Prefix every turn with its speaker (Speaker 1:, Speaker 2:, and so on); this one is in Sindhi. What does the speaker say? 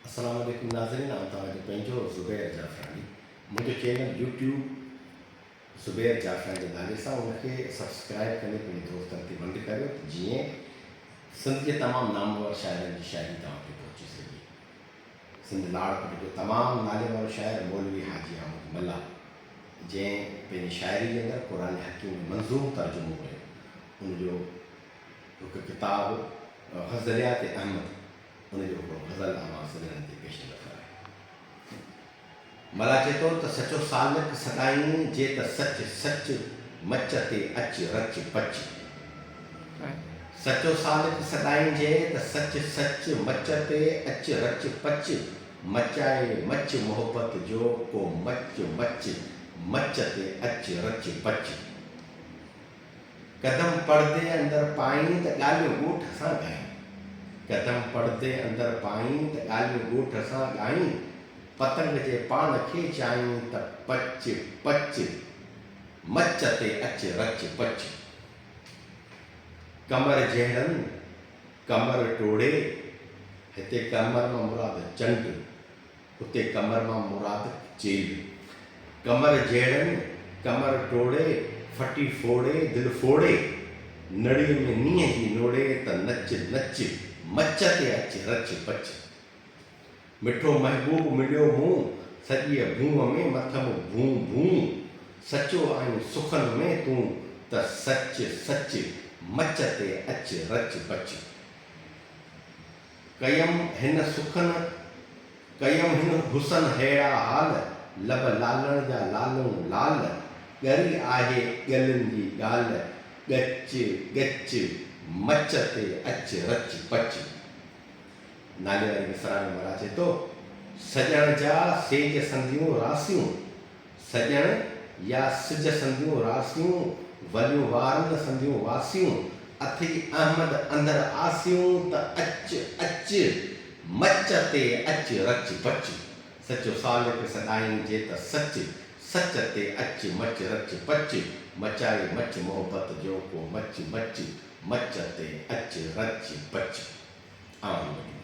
Speaker 1: السلام عليڪم ناظرين آئون توهان جو پنهنجو زبير جعفراڻي منهنجو چينل يوٽيوب زبير جعفراڻي جي نالي سان ان کي سبسڪرائب ڪندي پنهنجي دوستن تي ونڊ ڪريو ته جيئن سنڌ جي تمام نامور شاعرن جي شاعري توهان تي پهچي سگهي سنڌ لاڙ پٽ جو تمام نالي وارو شاعر مولوي حاجي احمد ملاح جنهن پنهنجي شاعري جي اندر قرآن حڪيم جو منظوم ترجمو ڪيو ان جو هڪ ڪتاب غزليات احمد ان جو هڪڙو غزل اوهان سڄڻن جي پيش نظر آهي. ملا چئي ٿو ته سچو سالڪ سدائين جي ته سچ سچ مچ تي اچ رچ پچ. سچو سالڪ سدائين جي ته سچ سچ مچ تي اچ رچ پچ مچائي مچ محبت جو ڪو مچ مچ مچ تي اچ رچ پچ. قدم پڙدي اندر پائين ته ڳالهيون ڳوٺ سان ڳائين. قدم پڙدي اندر پائين ته ڳالهيون ڳوٺ سان ڳائين. پتنگ جي پاڻ کي چائين ته پچ پچ مچ تي اچ رچ پچ. قمر جهڙن قمر ٽوڙي، هتي قمر مان مراد چنڊ. اتي قمر مان مراد چيلهه. قمر جهڙن ڪمر ٽوڙي، ڦٽي ڦوڙي، دل ڦوڙي، نڙيء ۾ نينهن جي نوڙي ته نچ نچ، مچ تي اچ رچ پچ. مٺو محبوب مليو مون، سڄيء ڀونء ۾ مٿم ڀون ڀون، سچو آهين سخن ۾ تون ته سچ سچ، مچ تي اچ رچ پچ. ڪيم هن سخن ڪيم هن حسن ههڙا حال، لب لالڻ جا لالئون لال، ڳري آهي ڳلن جي ڳالهه، ڳچ ڳچ مچ تي اچ رچ پچ. نالي واري مصرع ۾ ملا چئي ٿو، سڄڻ جا سيج سنديون راسيون، سڄڻ يا سج سنديون راسيون، وليون وارن سنديون واسيون، اٿئي احمد اندر آسيون ته اچ اچ مچ تي اچ رچ پچ، سچو سالڪ سڏائين جي ته سچ سچ تي اچ مچ رچ پچ، مچائي مچ محبت جو ڪو مچ مچ مچ تي اچ رچ پچ. اوهان جي وڏي مهرباني.